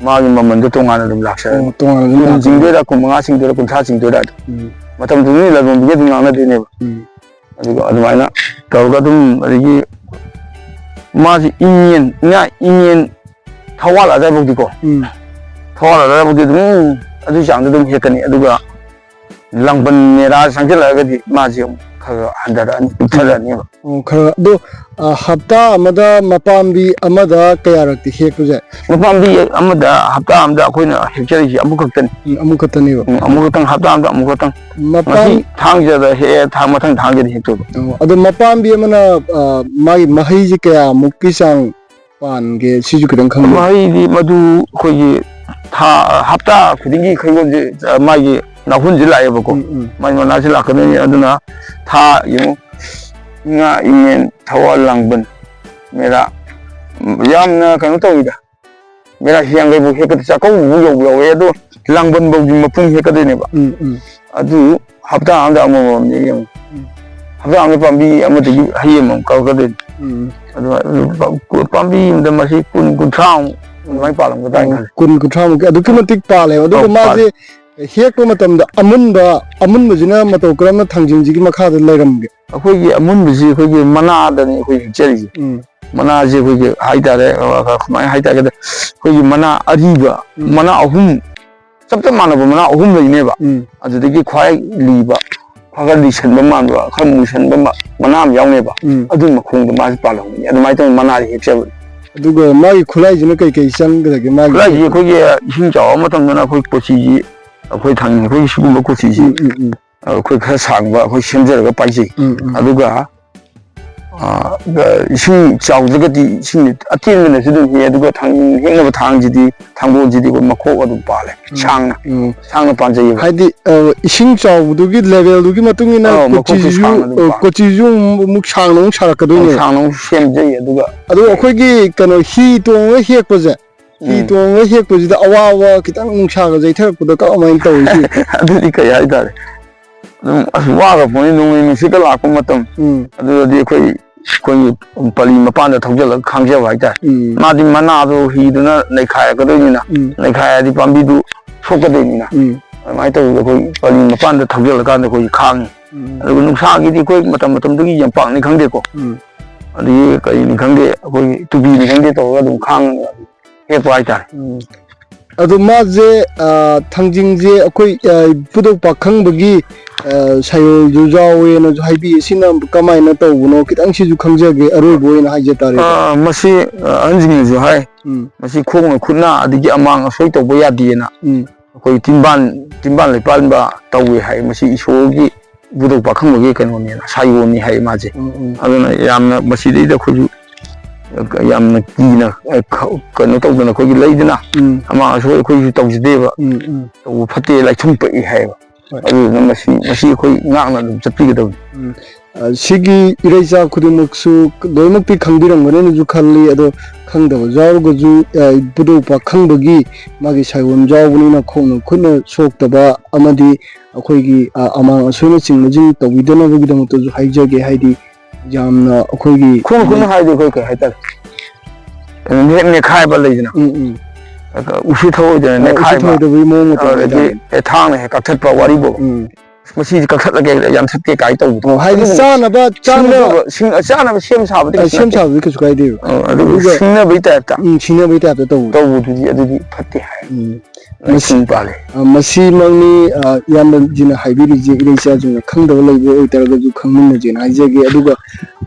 ꯃꯥꯒꯤ ꯃꯃꯟꯗꯣ ꯇꯣꯉꯥꯟꯅ ꯑꯗꯨꯝ ꯂꯥꯛꯆꯔꯅꯤ꯫ ꯑꯣ, ꯇꯣꯉꯥꯟꯅ ꯑꯗꯨꯝ ꯀꯨꯟ ꯂꯥꯛꯆꯔꯅꯤ꯫ ꯆꯤꯡꯗꯣꯏꯔꯥ, ꯀꯨꯟ ꯃꯉꯥ ꯆꯤꯡꯗꯣꯏꯔꯥ, ꯀꯨꯟꯊ꯭ꯔꯥ ꯆꯤꯡꯗꯣꯏꯔꯥ ꯑꯗꯣ꯫ ꯎꯝ꯫ ꯃꯇꯝꯗꯨꯒꯤ ꯂꯂꯣꯟꯕꯤꯒ ꯑꯗꯨꯝ ꯉꯥꯡꯅꯗꯣꯏꯅꯦꯕ꯫ ꯎꯝ꯫ ꯑꯗꯨꯒ ꯑꯗꯨꯃꯥꯏꯅ ꯇꯧꯔꯒ ꯑꯗꯨꯝ, ꯑꯗꯒꯤ ꯃꯥꯁꯤ ꯏꯉꯦꯟ, ꯏꯉꯥ ꯏꯉꯦꯟ ꯊꯧꯋꯥꯜ ꯑꯗꯥꯏꯐꯥꯎꯗꯤꯀꯣ꯫ ꯎꯝ꯫ ꯊꯧꯋꯥꯜ ꯑꯗꯥꯏꯐꯥꯎꯗꯤ ꯑꯗꯨꯝ ꯑꯗꯨꯒꯤ ꯆꯥꯡꯗ ꯑꯗꯨꯝ ꯍꯦꯛꯀꯅꯤ꯫ ꯑꯗꯨꯒ ꯂꯥꯡꯕꯟ ꯃꯦꯔꯥ ꯆꯪꯁꯤꯜꯂꯛꯑꯒꯗꯤ ꯃꯥꯁꯦ ꯑꯃꯨꯛ ꯈꯔ ꯈꯔ ꯍꯟꯊꯔꯛꯑꯅꯤ, ꯄꯤꯛꯊꯔꯛꯑꯅꯦꯕ꯫ ꯑꯣ, ꯈꯔ꯫ ꯑꯗꯣ, ꯑ, ꯍꯞꯇꯥ ꯑꯃꯗ ꯃꯄꯥꯝꯕꯤ ꯑꯃꯗ ꯀꯌꯥꯔꯛꯇꯤ ꯍꯦꯛꯄꯁꯦ? ꯃꯄꯥꯝꯕꯤ ꯑꯃꯗ ꯍꯞꯇꯥ ꯑꯃꯗ ꯑꯩꯈꯣꯏꯅ ꯍꯦꯛꯆꯔꯤꯁꯦ ꯑꯃꯨꯛꯈꯛꯇꯅꯤ꯫ ꯎꯝ, ꯑꯃꯨꯛꯈꯛꯇꯅꯦꯕ꯫ ꯎꯝ, ꯑꯃꯨꯛꯈꯛꯇꯪ, ꯍꯞꯇꯥ ꯑꯃꯗ ꯑꯃꯨꯛꯈꯛꯇꯪ꯫ ꯃꯄꯥꯝ- ꯉꯁꯤ ꯊꯥꯡꯖꯗ ꯍꯦꯛꯑꯦ, ꯊꯥꯡ-, ꯃꯊꯪ ꯊꯥꯡꯖꯗ ꯍꯦꯛꯇꯣꯏꯕ꯫ ꯑꯣ, ꯑꯗꯣ ꯃꯄꯥꯝꯕꯤ ꯑꯃꯅ, ꯑ, ꯃꯥꯒꯤ ꯃꯍꯩꯁꯦ ꯀꯌꯥꯃꯨꯛꯀꯤ ꯆꯥꯡ ꯄꯥꯟꯒꯦ? ꯁꯤꯁꯨ ꯈꯤꯇꯪ ꯈꯪꯕꯤꯌꯨ꯫ ꯃꯍꯩꯗꯤ ꯃꯗꯨ ꯑꯩꯈꯣꯏꯒꯤ ꯊꯥ, ꯍꯞꯇꯥ ꯈꯨꯗꯤꯡꯒꯤ ꯈꯩꯔꯣꯜꯁꯦ, ꯑ, ꯃꯥꯒꯤ ꯅꯥꯎꯍꯨꯟꯁꯦ ꯂꯥꯛꯑꯦꯕꯀꯣ꯫ ꯎꯝ, ꯎꯝ꯫ ꯃꯥꯒꯤ ꯃꯅꯥꯁꯦ ꯂꯥꯛꯀꯗꯣꯏꯅꯤ꯫ ꯑꯗꯨꯅ ꯊꯥ ꯌꯦꯡꯉꯨ, ꯉꯥ, ꯏꯉꯦꯟ, ꯊꯋꯥꯜ, ꯂꯥꯡꯕꯟ, ꯃꯦꯔꯥ꯫ ꯌꯥꯝꯅ ꯀꯩꯅꯣ ꯇꯧꯋꯤꯗ꯫ ꯃꯦꯔꯥ ꯍꯤꯌꯥꯡꯒꯩꯐꯥꯎ ꯍꯦꯛꯀꯗ, ꯆꯥꯛꯀꯧꯕꯐꯥꯎ ꯌꯧꯕ ꯌꯥꯎꯋꯦ꯫ ꯑꯗꯣ ꯂꯥꯡꯕꯟ ꯐꯥꯎꯒꯤ ꯃꯄꯨꯡ ꯍꯦꯛꯀꯗꯣꯏꯅꯦꯕ꯫ ꯎꯝ, ꯎꯝ꯫ ꯑꯗꯨ ꯍꯞꯇꯥ ꯑꯃꯗ ꯑꯃꯃꯝꯅꯦ ꯌꯦꯡꯉꯨ꯫ ꯎꯝ꯫ ꯍꯞꯇꯥ ꯑꯃꯗ ꯄꯥꯝꯕꯤ ꯑꯃꯗꯒꯤ ꯍꯩ ꯑꯃꯃꯝ ꯀꯛꯂꯛꯀꯗꯣꯏꯅꯤ꯫ ꯎꯝ꯫ ꯑꯗꯨꯃꯥꯏꯅ ꯄꯥꯝꯕꯤ ꯑꯃꯗ ꯃꯁꯤ ꯀꯨꯟ, ꯀꯨꯟꯊ꯭ꯔꯥꯃꯨꯛ ꯑꯗꯨꯃꯥꯏꯅ ꯄꯥꯜꯂꯝꯒꯗ꯭ꯔꯥ ꯍꯥꯏꯅ ꯈꯜꯂꯤ꯫ ꯀꯨꯟ, ꯀꯨꯟꯊ꯭ꯔꯥꯃꯨꯛꯀꯤ ꯑꯗꯨꯛꯀꯤ ꯃꯇꯤꯛ ꯄꯥꯜꯂꯦꯕ꯫ ꯑꯗꯨꯒ ꯑꯧ, ꯃꯥꯁꯦ ꯄꯥꯜꯂꯦ꯫ ꯍꯦꯛꯄ ꯃꯇꯝꯗ ꯑꯃꯨꯟꯕ, ꯑꯃꯨꯟꯕꯁꯤꯅ ꯃꯇꯧ ꯀꯔꯝꯅ ꯊꯥꯡꯖꯤꯡꯁꯤꯒꯤ ꯃꯈꯥꯗ ꯂꯩꯔꯝꯒꯦ? ꯑꯩꯈꯣꯏꯒꯤ ꯑꯃꯨꯟꯕꯁꯤ ꯑꯩꯈꯣꯏꯒꯤ ꯃꯅꯥꯗꯅꯤ ꯑꯩꯈꯣꯏ ꯍꯦꯛꯆꯔꯤꯁꯦ꯫ ꯎꯝ꯫ ꯃꯅꯥꯁꯦ ꯑꯩꯈꯣꯏꯒꯤ ꯍꯥꯏꯇꯥꯔꯦ, ꯑ, ꯀꯃꯥꯏꯅ ꯍꯥꯏꯇꯥꯔꯒꯗ, ꯑꯩꯈꯣꯏꯒꯤ ꯃꯅꯥ ꯑꯔꯤꯕ, ꯎꯝ꯫ ꯃꯅꯥ ꯑꯍꯨꯝ, ꯆꯞ ꯆꯞ ꯃꯥꯟꯅꯕ ꯃꯅꯥ ꯑꯍꯨꯝ ꯂꯩꯅꯦꯕ꯫ ꯎꯝ꯫ ꯑꯗꯨꯗꯒꯤ ꯈ꯭ꯋꯥꯏ ꯂꯤꯕ, ꯈꯔ ꯂꯤꯁꯟꯕ ꯃꯥꯟꯕ, ꯈꯔ ꯃꯨꯁꯟꯕ ꯃ-, ꯃꯅꯥ ꯑꯃ ꯌꯥꯎꯅꯦꯕ꯫ ꯎꯝ꯫ ꯑꯗꯨꯒꯤ ꯃꯈꯣꯡꯗ ꯃꯥꯁꯦ ꯄꯥꯜꯍꯧꯕꯅꯤ꯫ ꯑꯗꯨꯃꯥꯏꯅ ꯇꯧꯅ ꯃꯅꯥꯁꯦ ꯍꯦꯛꯆꯕꯅꯤ꯫ ꯑꯗꯨꯒ ꯃꯥꯒꯤ ꯈꯨꯠꯂꯥꯏꯁꯤꯅ ꯀꯩ ꯀꯩ ꯆꯪꯒꯗꯒꯦ? ꯃꯥꯒꯤ ꯈꯨꯠꯂꯥꯏꯁꯤ ꯑꯩꯈꯣꯏꯒꯤ ꯏꯁꯤꯡ ꯆꯥꯎꯕ ꯃꯇꯝꯗꯅ ꯑꯩꯈꯣꯏ ꯀꯣꯆꯤꯁꯤ, ꯑꯩꯈꯣꯏ ꯊꯥꯡꯖꯤꯡ ꯑꯩꯈꯣꯏꯒꯤ ꯁꯤꯒꯨꯝꯕ ꯀꯣꯆꯤꯁꯤ ꯎꯝ, ꯎꯝ, ꯎꯝ꯫ ꯑꯩꯈꯣꯏ ꯈꯔ ꯁꯥꯡꯕ ꯑꯩꯈꯣꯏ ꯁꯦꯝꯖꯔꯒ ꯄꯥꯏꯖꯩ꯫ ꯎꯝ, ꯎꯝ꯫ ꯑꯗꯨꯒ, ꯑ, ꯏꯁꯤꯡ ꯆꯥꯎꯗ꯭ꯔꯒꯗꯤ ꯏꯁꯤꯡ ꯑꯇꯦꯟꯕꯅꯁꯨ ꯑꯗꯨꯝ ꯍꯦꯛꯑꯦ꯫ ꯑꯗꯨꯒ ꯊꯥꯡ-, ꯍꯦꯛꯅꯕ ꯊꯥꯡꯁꯤꯗꯤ, ꯊꯥꯡꯒꯣꯜꯁꯤꯗꯤ ꯑꯩꯈꯣꯏ ꯃꯈꯣꯛ ꯑꯗꯨꯝ ꯄꯥꯜꯂꯦ, ꯎꯝ꯫ ꯁꯥꯡꯅ, ꯎꯝ꯫ ꯁꯥꯡꯅ ꯄꯥꯟꯖꯩꯌꯦꯕ꯫ ꯍꯥꯏꯗꯤ, ꯑ, ꯏꯁꯤꯡ ꯆꯥꯎꯕꯗꯨꯒꯤ ꯂꯦꯚꯦꯜꯗꯨꯒꯤ ꯃꯇꯨꯡ ꯏꯟꯅ ꯑꯧ, ꯃꯈꯣꯛꯁꯨ ꯀꯣꯆꯤꯁꯨ, ꯁꯥꯡꯅ ꯑꯗꯨꯝ ꯑ, ꯄꯥꯜꯂꯦ꯫ ꯀꯣꯆꯤꯁꯨ ꯑꯃꯨꯛ, ꯑꯃꯨꯛ ꯁꯥꯡꯅ ꯑꯃꯨꯛ ꯁꯥꯔꯛꯀꯗꯣꯏꯅꯦ꯫ ꯑꯧ, ꯁꯥꯡꯅ ꯑꯃꯨꯛ ꯁꯦꯝꯖꯩ꯫ ꯑꯗꯨꯒ ꯑꯗꯣ ꯑꯩꯈꯣꯏꯒꯤ ꯀꯩꯅꯣ ꯍꯤ ꯇꯣꯡꯉꯒ ꯍꯦꯛꯄꯁꯦ, ꯍꯤ ꯎꯝ꯫ ꯇꯣꯡꯉꯒ ꯍꯦꯛꯄꯁꯤꯗ ꯑꯋꯥꯕ ꯈꯤꯇꯪ ꯅꯨꯡꯁꯥꯒ ꯌꯩꯊꯔꯛꯄꯗ ꯀꯃꯥꯏꯅ ꯇꯧꯏ ꯁꯤ? ꯑꯗꯨꯗꯤ ꯀꯩ ꯍꯥꯏꯇꯥꯔꯦ? ꯑꯗꯨꯝ ꯑꯁ ꯋꯥꯈ꯭ꯔ ꯄꯣꯠꯅꯤ, ꯅꯣꯡꯂꯩ ꯅꯨꯡꯁꯤꯠꯀ ꯂꯥꯛꯄ ꯃꯇꯝ꯫ ꯎꯝ꯫ ꯑꯗꯨꯗꯗꯤ ꯑꯩꯈꯣꯏ, ꯑꯩꯈꯣꯏꯒꯤ ꯄꯂꯤ ꯃꯄꯥꯟꯗ ꯊꯧꯖꯤꯜꯂꯒ ꯈꯥꯡꯖꯕ ꯍꯥꯏꯇꯥꯔꯦ꯫ ꯎꯝ꯫ ꯃꯥꯗꯤ ꯃꯅꯥꯗꯣ ꯍꯤꯗꯨꯅ ꯅꯩꯈꯥꯏꯔꯛꯀꯗꯣꯏꯅꯤꯅ, ꯎꯝ꯫ ꯅꯩꯈꯥꯏꯔꯗꯤ ꯄꯥꯝꯕꯤꯗꯨ ꯁꯣꯛꯀꯗꯣꯏꯅꯤꯅ꯫ ꯎꯝ꯫ ꯑꯗꯨꯃꯥꯏꯅ ꯇꯧꯕꯗ ꯑꯩꯈꯣꯏ ꯄꯂꯤ ꯃꯄꯥꯟꯗ ꯊꯧꯖꯤꯜꯂꯀꯥꯟꯗ ꯑꯩꯈꯣꯏ ꯈꯥꯡꯉꯤ꯫ ꯎꯝ꯫ ꯑꯗꯨꯒ ꯅꯨꯡꯁꯥꯒꯤꯗꯤ ꯑꯩꯈꯣꯏ ꯃꯇꯝ ꯃꯇꯝꯗꯨꯒꯤ ꯌꯣꯝꯄꯥꯛꯅꯤ ꯈꯪꯗꯦꯀꯣ꯫ ꯎꯝ꯫ ꯑꯗꯒꯤ ꯀꯔꯤꯅꯤ ꯈꯪꯗꯦ, ꯑꯩꯈꯣꯏꯒꯤ ꯇꯨꯄꯤꯅꯤ ꯈꯪꯗꯦ ꯇꯧꯔꯒ ꯑꯗꯨꯝ ꯈꯥꯡꯉꯒ ꯍꯦꯛꯄ ꯍꯥꯏꯇꯥꯔꯦ꯫ ꯎꯝ꯫ ꯑꯗꯣ ꯃꯥꯁꯦ, ꯑ, ꯊꯥꯡꯖꯤꯡꯁꯦ ꯑꯩꯈꯣꯏ, ꯑ, ꯏꯄꯨꯗꯧ ꯄꯥꯈꯪꯕꯒꯤ, ꯑ, ꯁꯥꯏꯑꯣꯜꯁꯨ ꯌꯥꯎꯋꯦꯅꯁꯨ ꯍꯥꯏꯕꯤ꯫ ꯁꯤꯅ ꯀꯃꯥꯏꯅ ꯇꯧꯕꯅꯣ? ꯈꯤꯇꯪ ꯁꯤꯁꯨ ꯈꯪꯖꯒꯦ, ꯑꯔꯣꯏꯕ ꯑꯣꯏꯅ ꯍꯥꯏꯖ ꯇꯥꯔꯦ꯫ ꯑ, ꯃꯁꯤ, ꯑ, ꯑꯍꯟꯁꯤꯡꯅꯁꯨ ꯍꯥꯏ, ꯎꯝ꯫ ꯃꯁꯤ ꯈꯣꯡꯅ ꯈꯨꯠꯅ ꯑꯗꯒꯤ ꯑꯃꯥꯡ ꯑꯁꯣꯏ ꯇꯧꯕ ꯌꯥꯗꯦꯅ꯫ ꯎꯝ꯫ ꯑꯩꯈꯣꯏ ꯇꯤꯟꯕꯥꯟ, ꯇꯤꯟꯕꯥꯟ ꯂꯩꯄꯥꯟꯕ ꯇꯧꯋꯦ ꯍꯥꯏ꯫ ꯃꯁꯤ ꯏꯁꯣꯔꯒꯤ ꯏꯕꯨꯙꯧ ꯄꯥꯈꯪꯕꯒꯤ ꯀꯩꯅꯣꯅꯦꯅ, ꯁꯥꯏꯑꯣꯟꯅꯤ ꯍꯥꯏ ꯃꯥꯁꯦ꯫ ꯎꯝ, ꯎꯝ꯫ ꯑꯗꯨꯅ ꯌꯥꯝꯅ ꯃꯁꯤꯗꯩꯗ ꯑꯩꯈꯣꯏꯁꯨ ꯌꯥꯝꯅ ꯀꯤꯅ, ꯑ, ꯈ-, ꯀꯩꯅꯣ ꯇꯧꯗꯅ ꯑꯩꯈꯣꯏꯒꯤ ꯂꯩꯗꯅ, ꯎꯝ꯫ ꯑꯃꯥꯡ ꯑꯁꯣꯏ ꯑꯩꯈꯣꯏꯁꯨ ꯇꯧꯖꯗꯦꯕ꯫ ꯎꯝ, ꯎꯝ꯫ ꯇꯧꯕ ꯐꯠꯇꯦ, ꯂꯥꯏꯊꯨꯡ ꯄꯛꯏ ꯍꯥꯏꯌꯦꯕ꯫ ꯍꯣꯏ꯫ ꯑꯗꯨꯗꯨꯅ ꯃꯁꯤ, ꯃꯁꯤ ꯑꯩꯈꯣꯏ ꯉꯥꯛꯅ ꯑꯗꯨꯝ ꯆꯠꯄꯤꯒꯗꯕꯅꯤ꯫ ꯎꯝ꯫ ꯑ, ꯁꯤꯒꯤ ꯏꯔꯩꯆꯥ ꯈꯨꯗꯤꯡꯃꯛꯁꯨ ꯂꯣꯏꯅꯃꯛꯇꯤ ꯈꯪꯕꯤꯔꯝꯒꯅꯤꯅꯁꯨ ꯈꯜꯂꯤ꯫ ꯑꯗꯣ ꯈꯪꯗꯕ ꯌꯥꯎꯔꯒꯁꯨ, ꯑ, ꯏꯕꯨꯙꯧ ꯄꯥꯈꯪꯕꯒꯤ ꯃꯥꯒꯤ ꯁꯥꯏꯑꯣꯟ ꯌꯥꯎꯕꯅꯤꯅ, ꯈꯣꯡꯅ ꯈꯨꯠꯅ ꯁꯣꯛꯇꯕ ꯑꯃꯗꯤ ꯑꯩꯈꯣꯏꯒꯤ, ꯑ, ꯑꯃꯥꯡ ꯑꯁꯣꯏꯅꯆꯤꯡꯕꯁꯤꯡ ꯇꯧꯕꯤꯗꯅꯕꯒꯤꯗꯃꯛꯇꯁꯨ ꯍꯥꯏꯖꯒꯦ꯫ ꯍꯥꯏꯗꯤ ꯌꯥꯝꯅ ꯑꯩꯈꯣꯏꯒꯤ ꯈꯣꯡꯅ ꯈꯨꯠꯅ ꯍꯥꯏꯗꯤ ꯑꯩꯈꯣꯏ ꯀꯩ ꯍꯥꯏꯇꯥꯔꯦ, ꯀꯩꯅꯣ, ꯍꯦꯛ ꯅꯦꯠꯈꯥꯏꯕ ꯂꯩꯗꯅ, ꯎꯝ, ꯎꯝ꯫ ꯎꯁꯨ ꯊꯧꯑꯣꯏꯗꯅ ꯑ, ꯎꯁꯨ ꯅꯦꯠꯈꯥꯏꯕ, ꯊꯧꯑꯣꯏꯗꯕꯒꯤ ꯃꯑꯣꯡ ꯃꯇꯧ ꯑꯗꯒꯤ ꯍꯥꯏꯇꯥꯔꯦ꯫ ꯑꯦ, ꯊꯥꯡꯅ ꯍꯦꯛ ꯀꯛꯊꯠꯄ ꯋꯥꯔꯤꯕꯣ꯫ ꯎꯝ꯫ ꯃꯁꯤꯗꯤ ꯀꯛꯊꯠꯂꯒꯦ, ꯌꯥꯟꯊꯠꯀꯦ ꯀꯥꯏ ꯇꯧꯕꯗꯣ꯫ ꯑꯣ, ꯍꯥꯏꯗꯤ ꯑꯗꯨꯒꯨꯝꯕ ꯆꯥꯅꯕ, ꯆꯥꯅꯕ ꯁꯤꯡꯅꯕ, ꯁꯤꯡ-, ꯆꯥꯅꯕ ꯁꯦꯝ ꯁꯥꯕꯗꯤ ꯑ, ꯀꯩꯁꯨ ꯁꯦꯝ ꯅꯠꯇꯦ꯫ ꯁꯥꯕꯗꯤ ꯀꯩꯁꯨ ꯀꯥꯏꯗꯦꯕ꯫ ꯑ, ꯑꯗꯨꯕꯨ ꯑꯗꯨꯒ ꯁꯤꯡꯅꯕꯒꯤ ꯇꯥꯏꯞꯇ ꯎꯝ, ꯁꯤꯡꯅꯕꯒꯤ ꯇꯥꯏꯞꯇ ꯇꯧꯕꯗꯣ꯫ ꯇꯧꯕꯗꯨꯗꯤ, ꯑꯗꯨꯗꯤ ꯐꯠꯇꯦ ꯍꯥꯏ꯫ ꯎꯝ꯫ ꯂꯩꯁꯤꯡ ꯄꯥꯜꯂꯦ꯫ ꯑ, ꯃꯁꯤꯃꯛꯅꯤ, ꯑ, ꯏꯌꯥꯝꯕꯁꯤꯅ ꯍꯥꯏꯕꯤꯔꯤꯁꯦ, ꯏꯔꯩꯆꯥꯁꯤꯡꯅ ꯈꯪꯗꯕ ꯂꯩꯕ ꯑꯣꯏꯇꯥꯔꯒꯁꯨ ꯈꯪꯃꯤꯟꯅꯁꯦꯅ ꯍꯥꯏꯖꯒꯦ꯫ ꯑꯗꯨꯒ,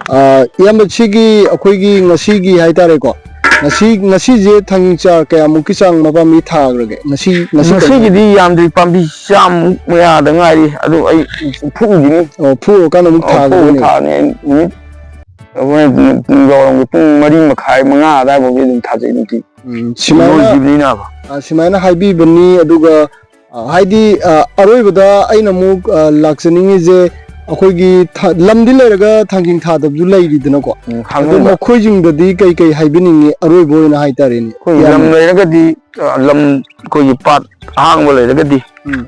ꯑ, ꯏꯌꯥꯝꯕ, ꯁꯤꯒꯤ ꯑꯩꯈꯣꯏꯒꯤ ꯉꯁꯤꯒꯤ ꯍꯥꯏꯇꯥꯔꯦꯀꯣ, ꯉꯁꯤ, ꯉꯁꯤꯁꯦ ꯊꯥꯡꯖꯤꯡ ꯆꯥꯔ ꯀꯌꯥꯃꯨꯛꯀꯤ ꯆꯥꯡ ꯃꯄꯥꯝꯕꯤ ꯊꯥꯈ꯭ꯔꯒꯦ? ꯉꯁꯤ, ꯉꯁꯤ ꯀꯩꯅꯣ? ꯉꯁꯤꯒꯤꯗꯤ ꯌꯥꯝꯗ꯭ꯔꯤ, ꯄꯥꯝꯕꯤ ꯆꯥꯝꯃꯨꯛ ꯃꯌꯥꯗ ꯉꯥꯏꯔꯤ꯫ ꯑꯗꯨ ꯑꯩ ꯐꯨꯛꯎꯈꯤꯅꯤ꯫ ꯑꯣ, ꯐꯨꯛꯎꯔꯀꯥꯟꯗ ꯑꯃꯨꯛ ꯑꯧ, ꯐꯨꯛꯎꯔ ꯊꯥꯈꯤꯗꯣꯏꯅꯦ꯫ ꯊꯥꯅꯤ꯫ ꯑꯩ ꯅꯨꯃꯤꯠ, ꯑꯩꯈꯣꯏ ꯅꯨꯡꯗꯥꯡꯋꯥꯏꯔꯝꯒꯤ ꯄꯨꯡ ꯃꯔꯤ ꯃꯈꯥꯏ, ꯃꯉꯥ ꯑꯗꯥꯏꯐꯥꯎꯗꯤ ꯑꯗꯨꯝ ꯊꯥꯖꯩ ꯅꯨꯡꯇꯤꯒꯤ꯫ ꯎꯝ, ꯁꯨꯃꯥꯏꯅ, ꯂꯣꯏꯈꯤꯕꯅꯤꯅꯕ꯫ ꯑ, ꯁꯨꯃꯥꯏꯅ ꯍꯥꯏꯕꯤꯕꯅꯤ꯫ ꯑꯗꯨꯒ, ꯑ, ꯍꯥꯏꯗꯤ, ꯑ, ꯑꯔꯣꯏꯕꯗ ꯑꯩꯅ ꯑꯃꯨꯛ, ꯑ, ꯂꯥꯛꯆꯅꯤꯡꯉꯤꯁꯦ, ꯑꯩꯈꯣꯏꯒꯤ ꯊ-, ꯂꯝꯗꯤ ꯂꯩꯔꯒ ꯊꯥꯡꯖꯤꯡ ꯊꯥꯗꯕꯁꯨ ꯂꯩꯔꯤꯗꯅꯀꯣ꯫ ꯎꯝ, ꯑꯗꯣ ꯍꯥꯡꯍꯟꯕ꯫ ꯃꯈꯣꯏꯁꯤꯡꯗꯗꯤ ꯀꯩ ꯀꯩ ꯍꯥꯏꯕꯤꯅꯤꯡꯉꯤ, ꯑꯔꯣꯏꯕ ꯑꯣꯏꯅ ꯍꯥꯏꯇꯥꯔꯦꯅꯦ? ꯑꯩꯈꯣꯏ ꯂꯝ ꯏꯌꯥꯝꯕ꯫ ꯂꯩꯔꯒꯗꯤ, ꯑ, ꯂꯝ ꯑꯩꯈꯣꯏꯒꯤ ꯄꯥꯠ ꯑꯍꯥꯡꯕ ꯂꯩꯔꯒꯗꯤ, ꯎꯝ꯫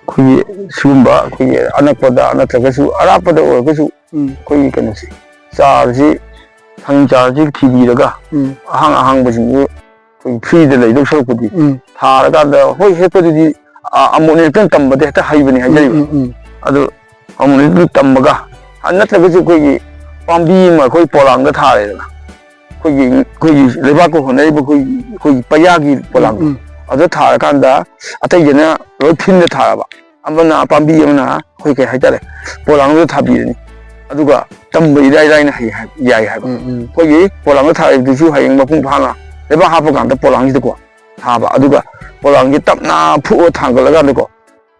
ꯑꯩꯈꯣꯏꯒꯤ ꯁꯤꯒꯨꯝꯕ ꯑꯩꯈꯣꯏꯒꯤ ꯑꯅꯛꯄꯗ ꯅꯠꯇ꯭ꯔꯒꯁꯨ ꯑꯔꯥꯞꯄꯗ ꯑꯣꯏꯔꯒꯁꯨ ꯎꯝ꯫ ꯑꯩꯈꯣꯏꯒꯤ ꯀꯩꯅꯣꯁꯤ, ꯆꯥꯔꯁꯤ, ꯊꯥꯡꯖꯤꯡ ꯆꯥꯔꯁꯤ ꯊꯤꯕꯤꯔꯒ ꯎꯝ꯫ ꯑꯍꯥꯡ ꯑꯍꯥꯡꯕꯁꯤꯡꯗꯨ ꯑꯩꯈꯣꯏ free ꯗ ꯂꯩꯗꯧ ꯁꯔꯨꯛꯄꯨꯗꯤ ꯎꯝ꯫ ꯊꯥꯔꯀꯥꯟꯗ, ꯍꯣꯏ, ꯍꯦꯛꯄꯗꯨꯗꯤ, ꯑ, ꯑꯃꯨꯛ ꯍꯦꯛꯇ ꯇꯝꯕꯗ ꯍꯦꯛꯇ ꯍꯩꯕꯅꯤ ꯎꯝ, ꯍꯥꯏꯖꯔꯤꯕ꯫ ꯎꯝ, ꯎꯝ꯫ ꯑꯗꯨ ꯑꯃꯨꯛ ꯍꯦꯛꯇ ꯇꯝꯃꯒ, ꯑ, ꯅꯠꯇ꯭ꯔꯒꯁꯨ ꯑꯩꯈꯣꯏꯒꯤ ꯄꯥꯝꯕꯤ ꯑꯃ ꯑꯩꯈꯣꯏ ꯄꯣꯂꯥꯡꯗ ꯊꯥꯔꯦꯗꯅ, ꯑꯩꯈꯣꯏꯒꯤ, ꯑꯩꯈꯣꯏꯒꯤ ꯂꯩꯕꯥꯛꯀ ꯍꯣꯟꯅꯔꯤꯕ ꯑꯩꯈꯣꯏꯒꯤ, ꯑꯩꯈꯣꯏꯒꯤ ꯄꯩꯌꯥꯒꯤ ꯎꯝ, ꯄꯣꯂꯥꯡꯗꯣ, ꯎꯝ꯫ ꯑꯗꯨ ꯊꯥꯔꯀꯥꯟꯗ ꯑꯇꯩꯗꯅ ꯂꯣꯏ ꯐꯤꯟꯗ ꯊꯥꯔꯕ, ꯑꯃꯅ ꯄꯥꯝꯕꯤ ꯑꯃꯅ ꯑꯩꯈꯣꯏ ꯀꯩ ꯍꯥꯏꯇꯥꯔꯦ, ꯄꯣꯂꯥꯡꯗꯨꯗ ꯊꯥꯕꯤꯔꯅꯤ꯫ ꯑꯗꯨꯒ ꯇꯝꯕ ꯏꯔꯥꯏ ꯂꯥꯏꯅ ꯍꯩ ꯍꯥꯏ-, ꯌꯥꯏ ꯍꯥꯏꯕ꯫ ꯎꯝ, ꯎꯝ꯫ ꯑꯩꯈꯣꯏꯒꯤ ꯄꯣꯂꯥꯡꯗ ꯊꯥꯔꯤꯕꯗꯨꯁꯨ ꯍꯌꯦꯡ ꯃꯄꯨꯡ ꯐꯥꯅ ꯂꯩꯕꯥꯛ ꯍꯥꯞꯄ ꯀꯥꯟꯗ ꯄꯣꯂꯥꯡꯁꯤꯗꯀꯣ ꯊꯥꯕ, ꯑꯗꯨꯒ ꯄꯣꯂꯥꯡꯁꯤ ꯇꯞꯅ ꯐꯨꯛꯑ ꯊꯥꯡꯒꯠꯂꯀꯥꯟꯗꯀꯣ,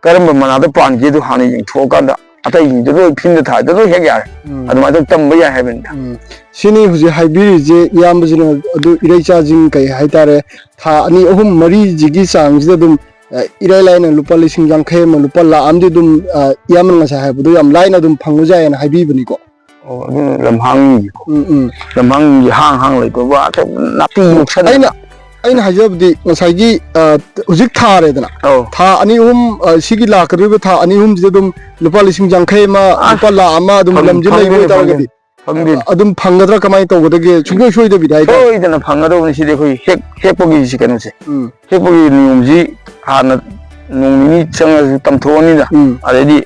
ꯀꯔꯝꯕ ꯃꯅꯥꯗ ꯄꯥꯟꯒꯦꯗꯣ ꯍꯥꯟꯅ ꯌꯦꯡꯊꯣꯛꯑꯀꯥꯟꯗ ꯑꯇꯩꯁꯤꯡꯗꯣ ꯂꯣꯏ ꯐꯤꯟꯗ ꯊꯥꯏꯗꯣ ꯂꯣꯏ ꯍꯦꯛ ꯌꯥꯔꯦ꯫ ꯎꯝ꯫ ꯑꯗꯨꯃꯥꯏꯅ ꯇꯧ ꯇꯝꯕ ꯌꯥꯏ ꯍꯥꯏꯕꯅꯤꯗ꯫ ꯎꯝ꯫ ꯁꯤꯅꯤ ꯍꯧꯖꯤꯛ ꯍꯥꯏꯕꯤꯔꯤꯁꯦ ꯏꯌꯥꯝꯕꯁꯤꯅ, ꯑꯗꯨ ꯏꯔꯩꯆꯥꯁꯤꯡ ꯀꯩ ꯍꯥꯏꯇꯥꯔꯦ, ꯊꯥ ꯑꯅꯤ, ꯑꯍꯨꯝ, ꯃꯔꯤꯁꯤꯒꯤ ꯆꯥꯡꯁꯤꯗ ꯑꯗꯨꯝ ꯑ, ꯏꯔꯥꯏ ꯂꯥꯏꯅ ꯂꯨꯄꯥ ꯂꯤꯁꯤꯡ ꯌꯥꯡꯈꯩ ꯑꯃ, ꯂꯨꯄꯥ ꯂꯥꯈ ꯑꯃꯗꯤ ꯑꯗꯨꯝ, ꯑ, ꯏꯌꯥꯝꯕꯅ ꯉꯁꯥꯏ ꯍꯥꯏꯕꯗꯣ ꯌꯥꯝ ꯂꯥꯏꯅ ꯑꯗꯨꯝ ꯐꯪꯕ ꯌꯥꯏꯌꯦꯅ ꯍꯥꯏꯕꯤꯕꯅꯤꯀꯣ꯫ ꯑꯣ, ꯑꯗꯨꯅ ꯂꯝꯍꯥꯡꯒꯤꯀꯣ꯫ ꯎꯝ, ꯎꯝ꯫ ꯂꯝꯍꯥꯡꯒꯤ ꯍꯥꯡ ꯍꯥꯡ ꯂꯩꯇꯧꯕ ꯑꯇꯣꯞꯄ ꯅꯥꯄꯤ ꯎꯝ, ꯌꯣꯛꯁꯟꯗꯅ꯫ ꯑꯩꯅ, ꯑꯩꯅ ꯍꯥꯏꯖꯕꯗꯤ ꯉꯁꯥꯏꯒꯤ, ꯑ, ꯍꯧꯖꯤꯛ ꯊꯥꯔꯦꯗꯅ꯫ ꯑꯧ꯫ ꯊꯥ ꯑꯅꯤ ꯑꯍꯨꯝ, ꯑ, ꯁꯤꯒꯤ ꯂꯥꯛꯀꯗꯧꯔꯤꯕ ꯊꯥ ꯑꯅꯤ ꯑꯍꯨꯝꯁꯤꯗ ꯑꯗꯨꯝ ꯂꯨꯄꯥ ꯂꯤꯁꯤꯡ ꯌꯥꯡꯈꯩ ꯑꯃ, ꯑꯁ, ꯂꯨꯄꯥ ꯂꯥꯈ ꯑꯃ ꯑꯗꯨꯝ ꯐꯪ-, ꯂꯝꯁꯤ ꯂꯩꯕ ꯐꯪꯗꯣꯏꯅꯦ, ꯑꯣꯏꯇꯥꯔꯒꯗꯤ꯫ ꯐꯪꯗꯣꯏꯅꯤ꯫ ꯑꯗꯨꯝ ꯐꯪꯒꯗ꯭ꯔꯥ, ꯀꯃꯥꯏꯅ ꯇꯧꯒꯗꯒꯦ? ꯁꯨꯡꯁꯣꯏ ꯁꯣꯏꯗꯕꯤꯗ ꯍꯥꯏꯇꯥꯔꯦ꯫ ꯁꯣꯏꯗꯅ ꯐꯪꯒꯗꯧꯕꯅꯤ꯫ ꯁꯤꯗꯤ ꯑꯩꯈꯣꯏ ꯍꯦꯛ-, ꯍꯦꯛꯄꯒꯤ ꯁꯤ ꯀꯩꯅꯣꯁꯦ꯫ ꯎꯝ꯫ ꯍꯦꯛꯄꯒꯤ ꯅꯤꯌꯣꯝꯁꯤ ꯍꯥꯟꯅ ꯅꯣꯡ ꯅꯤꯅꯤ ꯆꯪꯉꯁꯨ ꯇꯝꯊꯣꯛꯑꯅꯤꯗ꯫ ꯎꯝ꯫ ꯑꯗꯩꯗꯤ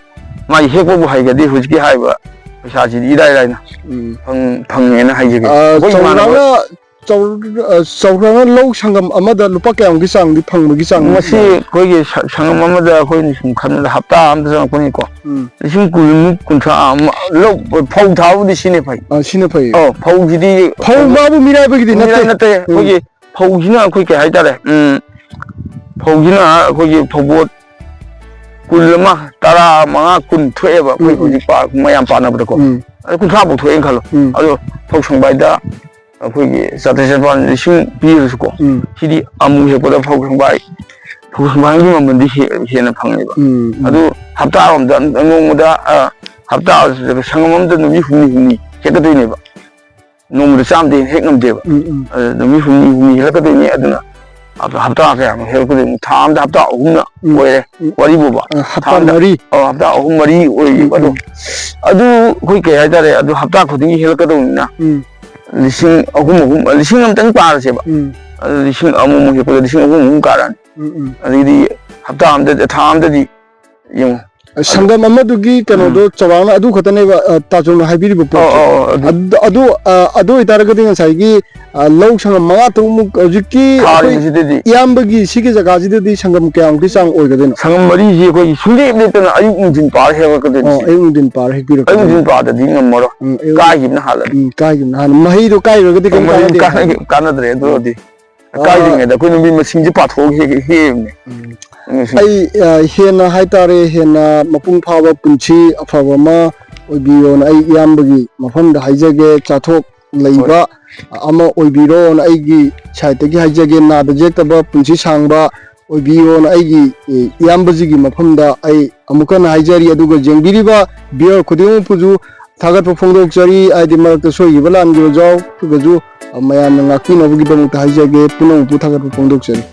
ꯃꯥꯒꯤ ꯍꯦꯛꯄꯕꯨ ꯍꯩꯒꯗꯤ ꯍꯧꯖꯤꯛꯀꯤ ꯍꯥꯏꯔꯤꯕ ꯄꯩꯁꯥꯁꯤꯗꯤ ꯏꯔꯥꯏ ꯂꯥꯏꯅ ꯎꯝ꯫ ꯐꯪ-, ꯐꯪꯉꯦꯅ ꯍꯥꯏꯖꯒꯦ꯫ ꯑ, ꯑꯩꯈꯣꯏ ꯏꯃꯥꯟꯅꯕ ꯆꯥꯎꯔꯥꯛꯅ, ꯆꯥꯎꯔ-, ꯑ, ꯆꯥꯎꯔꯥꯛꯅ ꯂꯧ ꯁꯪꯒꯝ ꯑꯃꯗ ꯂꯨꯄꯥ ꯀꯌꯥꯃꯨꯛꯀꯤ ꯆꯥꯡꯗꯤ ꯐꯪꯕꯒꯤ ꯆꯥꯡ ꯃꯁꯤ ꯂꯩ? ꯑꯩꯈꯣꯏꯒꯤ ꯁ-, ꯁꯪꯒꯝ ꯑꯃꯗ ꯑꯩꯈꯣꯏꯅ ꯁꯨꯝ ꯈꯟꯕꯗ ꯍꯞꯇꯥ ꯑꯃꯗ ꯆꯪꯉꯛꯄꯅꯤꯀꯣ꯫ ꯎꯝ꯫ ꯂꯤꯁꯤꯡ ꯀꯨꯟꯃꯨꯛ, ꯀꯨꯟꯊ꯭ꯔꯥ ꯑꯃ ꯂꯧ, ꯐꯧ ꯊꯥꯕꯕꯨꯗꯤ ꯁꯤꯅ ꯐꯩ꯫ ꯑ, ꯁꯤꯅ ꯐꯩ꯫ ꯑꯧ, ꯐꯧꯁꯤꯗꯤ ꯐꯧ ꯃꯥꯕꯨ ꯃꯤꯔꯥꯏꯕꯒꯤꯗꯤ ꯃꯤꯔꯥꯏ ꯅꯠꯇꯦ꯫ ꯅꯠꯇꯦ꯫ ꯎꯝ꯫ ꯑꯩꯈꯣꯏꯒꯤ ꯐꯧꯁꯤꯅ ꯑꯩꯈꯣꯏ ꯀꯩ ꯍꯥꯏꯇꯥꯔꯦ, ꯎꯝ, ꯐꯧꯁꯤꯅ ꯑꯩꯈꯣꯏꯒꯤ ꯐꯧꯕꯣꯠ ꯀꯨꯟ ꯑꯃ, ꯇꯔꯥ ꯃꯉꯥ, ꯀꯨꯟ ꯊꯣꯛꯑꯦꯕ ꯑꯩꯈꯣꯏ ꯎꯝ, ꯎꯝ꯫ ꯍꯧꯖꯤꯛ ꯄꯥ-, ꯃꯌꯥꯝ ꯄꯥꯅꯕꯗꯀꯣ꯫ ꯎꯝ꯫ ꯑꯗꯨ ꯀꯨꯟꯊ꯭ꯔꯥ ꯐꯥꯎ ꯊꯣꯛꯑꯦꯅ ꯈꯜꯂꯣ꯫ ꯎꯝ꯫ ꯑꯗꯣ ꯐꯧ ꯁꯪꯕꯥꯏꯗ ꯑꯩꯈꯣꯏꯒꯤ ꯆꯥꯇ꯭ꯔꯦꯠ ꯆꯥꯅꯤꯄꯥꯟ ꯂꯤꯁꯤꯡ ꯄꯤꯔꯁꯨꯀꯣ, ꯎꯝ꯫ ꯁꯤꯗꯤ ꯑꯃꯨꯛ ꯍꯦꯛꯄꯗ ꯐꯧ ꯁꯪꯕꯥꯏ, ꯐꯧ ꯁꯪꯕꯥꯏꯒꯤ ꯃꯃꯜꯗꯤ ꯍꯦ-, ꯍꯦꯟꯅ ꯐꯪꯉꯦꯕ꯫ ꯎꯝ, ꯎꯝ꯫ ꯑꯗꯨ ꯍꯞꯇꯥ ꯑꯃꯗ, ꯅꯣꯡꯃꯗ, ꯑ, ꯍꯞꯇꯥ, ꯁꯪꯒꯝ ꯑꯃꯗ ꯅꯨꯃꯤꯠ ꯍꯨꯝꯅꯤ ꯍꯨꯝꯅꯤ ꯍꯦꯛꯀꯗꯣꯏꯅꯦꯕ꯫ ꯅꯣꯡꯃꯗ ꯆꯥꯝꯃꯗꯤ ꯍꯦꯛ ꯉꯝꯗꯦꯕ꯫ ꯎꯝ, ꯎꯝ꯫ ꯑꯗ ꯅꯨꯃꯤꯠ ꯍꯨꯝꯅꯤ ꯍꯨꯝꯅꯤ ꯍꯦꯜꯂꯛꯀꯗꯣꯏꯅꯤ꯫ ꯑꯗꯨꯅ ꯍꯞꯇꯥ, ꯍꯞꯇꯥ ꯀꯌꯥꯃꯨꯛ ꯍꯦꯜꯂꯛꯀꯗꯣꯏꯅꯣ? ꯊꯥ ꯑꯃꯗ ꯍꯞꯇꯥ ꯑꯍꯨꯝꯅ ꯎꯝ꯫ ꯑꯣꯏꯔꯦ꯫ ꯎꯝ꯫ ꯋꯥꯔꯤꯕꯨꯕ꯫ ꯑ, ꯍꯞꯇꯥ ꯊꯥ ꯑꯃꯗ, ꯃꯔꯤ꯫ ꯑ, ꯍꯞꯇꯥ ꯑꯍꯨꯝ ꯃꯔꯤ ꯑꯣꯏꯌꯦꯕ꯫ ꯎꯝ, ꯑꯗꯣ ꯎꯝ꯫ ꯑꯗꯨ ꯑꯩꯈꯣꯏ ꯀꯩ ꯍꯥꯏꯇꯥꯔꯦ, ꯑꯗꯨ ꯍꯞꯇꯥ ꯈꯨꯗꯤꯡꯒꯤ ꯍꯦꯜꯂꯛꯀꯗꯧꯅꯤꯅ ꯎꯝ꯫ ꯂꯤꯁꯤꯡ ꯑꯍꯨꯝ, ꯑꯍꯨꯝ, ꯂꯤꯁꯤꯡ ꯑꯃꯇꯪ ꯄꯥꯔꯁꯦꯕ꯫ ꯎꯝ꯫ ꯑꯗꯨ ꯂꯤꯁꯤꯡ ꯑꯃꯃꯨꯛ ꯍꯦꯛꯄꯗ ꯂꯤꯁꯤꯡ ꯑꯍꯨꯝ ꯑꯍꯨꯝ ꯀꯥꯔꯛꯑꯅꯤ꯫ ꯎꯝ, ꯎꯝ꯫ ꯑꯗꯒꯤꯗꯤ ꯍꯞꯇꯥ ꯑꯃꯗ, ꯊꯥ ꯑꯃꯗꯗꯤ ꯌꯦꯡꯉꯣ꯫ ꯁꯪꯒꯝ ꯑꯃꯗꯨꯒꯤ ꯀꯩꯅꯣꯗꯣ ꯎꯝ꯫ ꯆꯥꯎꯔꯥꯛꯅ ꯑꯗꯨ ꯈꯛꯇꯅꯦꯕ, ꯑ, ꯇꯥ ꯆꯨꯝꯅ ꯍꯥꯏꯕꯤꯔꯤꯕ ꯑꯧ, ꯄꯣꯠꯁꯦ꯫ ꯑꯧ, ꯑꯧ, ꯑꯗꯨ꯫ ꯑꯗꯨ, ꯑꯗꯨ, ꯑ, ꯑꯗꯨ ꯑꯣꯏꯇꯥꯔꯒꯗꯤ ꯉꯁꯥꯏꯒꯤ, ꯑ, ꯂꯧ ꯁꯪꯒꯝ ꯃꯉꯥ ꯇꯔꯨꯛꯃꯨꯛ ꯍꯧꯖꯤꯛꯀꯤ ꯑꯩꯈꯣꯏ ꯊꯥꯔꯤꯕꯁꯤꯗꯗꯤ꯫ ꯏꯌꯥꯝꯕꯒꯤ ꯁꯤꯒꯤ ꯖꯒꯥꯁꯤꯗꯗꯤ ꯁꯪꯒꯝ ꯀꯌꯥꯃꯨꯛꯀꯤ ꯆꯥꯡ ꯑꯣꯏꯒꯗꯣꯏꯅꯣ? ꯁꯪꯒꯝ ꯃꯔꯤꯁꯤ ꯑꯩꯈꯣꯏꯒꯤ ꯁꯨꯡꯂꯦꯞ ꯂꯦꯞꯇꯅ ꯑꯌꯨꯛ ꯅꯨꯡꯊꯤꯟ ꯄꯥꯔ ꯍꯦꯛꯂꯛꯀꯗꯣꯏꯅꯤ ꯑꯣ, ꯁꯤꯗꯤ꯫ ꯑꯌꯨꯛ ꯅꯨꯡꯊꯤꯟ ꯄꯥꯔ ꯑꯌꯨꯛ ꯍꯦꯛꯄꯤꯔꯛꯀꯗꯣꯏꯅꯤ꯫ ꯅꯨꯡꯊꯤꯟ ꯄꯥꯗꯗꯤ ꯉꯝꯃꯔꯣꯏ꯫ ꯎꯝ, ꯑꯌꯨꯛ ꯀꯥꯏꯈꯤꯕꯅ ꯍꯥꯜꯂꯅꯤ꯫ ꯎꯝ, ꯀꯥꯏꯈꯤꯕꯅ ꯍꯥꯜꯂꯅꯤ꯫ ꯃꯍꯩꯗꯣ ꯀꯥꯏꯔꯨꯔꯒꯗꯤ ꯀꯩꯝ ꯃꯍꯩ ꯀꯥꯟꯅꯗꯦ꯫ ꯀꯥꯟꯅ-, ꯀꯥꯟꯅꯗ꯭ꯔꯦ ꯑꯗꯨ ꯑꯣꯏꯔꯗꯤ꯫ ꯑ, ꯀꯥꯏꯗ꯭ꯔꯤꯉꯩꯗ ꯑꯩꯈꯣꯏ ꯅꯨꯃꯤꯠ ꯃꯁꯤꯡꯁꯦ ꯄꯥꯊꯣꯛꯑꯒ ꯍꯦꯛ, ꯍꯦꯛ, ꯍꯦꯛꯑꯕꯅꯦ꯫ ꯎꯝ꯫ ꯎꯝ, ꯁꯤ꯫ ꯑꯩ, ꯑ, ꯍꯦꯟꯅ ꯍꯥꯏꯇꯥꯔꯦ, ꯍꯦꯟꯅ ꯃꯄꯨꯡ ꯐꯥꯕ ꯄꯨꯟꯁꯤ ꯑꯐꯕ ꯑꯃ ꯑꯣꯏꯕꯤꯌꯣꯅ ꯑꯩ ꯏꯌꯥꯝꯕꯒꯤ ꯃꯐꯝꯗ ꯍꯥꯏꯖꯒꯦ꯫ ꯆꯥꯊꯣꯛ ꯂꯩꯕ ꯍꯣꯏ꯫ ꯑꯃ ꯑꯣꯏꯕꯤꯔꯣꯅ ꯑꯩꯒꯤ ꯁꯥꯏꯠꯇꯒꯤ ꯍꯥꯏꯖꯒꯦ꯫ ꯅꯥꯗ ꯌꯦꯛꯇꯕ, ꯄꯨꯟꯁꯤ ꯁꯥꯡꯕ, ꯑꯣꯏꯕꯤꯌꯣꯅ ꯑꯩꯒꯤ, ꯑꯦ, ꯏꯌꯥꯝꯕꯁꯤꯒꯤ ꯃꯐꯝꯗ ꯑꯩ ꯑꯃꯨꯛ ꯍꯟꯅ ꯍꯥꯏꯖꯔꯤ꯫ ꯑꯗꯨꯒ ꯌꯦꯡꯕꯤꯔꯤꯕ viewer ꯈꯨꯗꯤꯡꯃꯛꯄꯨꯁꯨ ꯊꯥꯒꯠꯄ ꯐꯣꯡꯗꯣꯛꯆꯔꯤ꯫ ꯍꯥꯏꯗꯤ ꯃꯔꯛꯇ ꯁꯣꯏꯈꯤꯕ ꯂꯥꯟꯈꯤꯕ ꯌꯥꯎꯔꯒꯁꯨ, ꯑ, ꯃꯌꯥꯝꯅ ꯉꯥꯛꯄꯤꯅꯕꯒꯤꯗꯃꯛꯇ ꯍꯥꯏꯖꯒꯦ꯫ ꯄꯨꯝꯅꯃꯛꯄꯨ ꯊꯥꯒꯠꯄ ꯐꯣꯡꯗꯣꯛꯆꯔꯤ꯫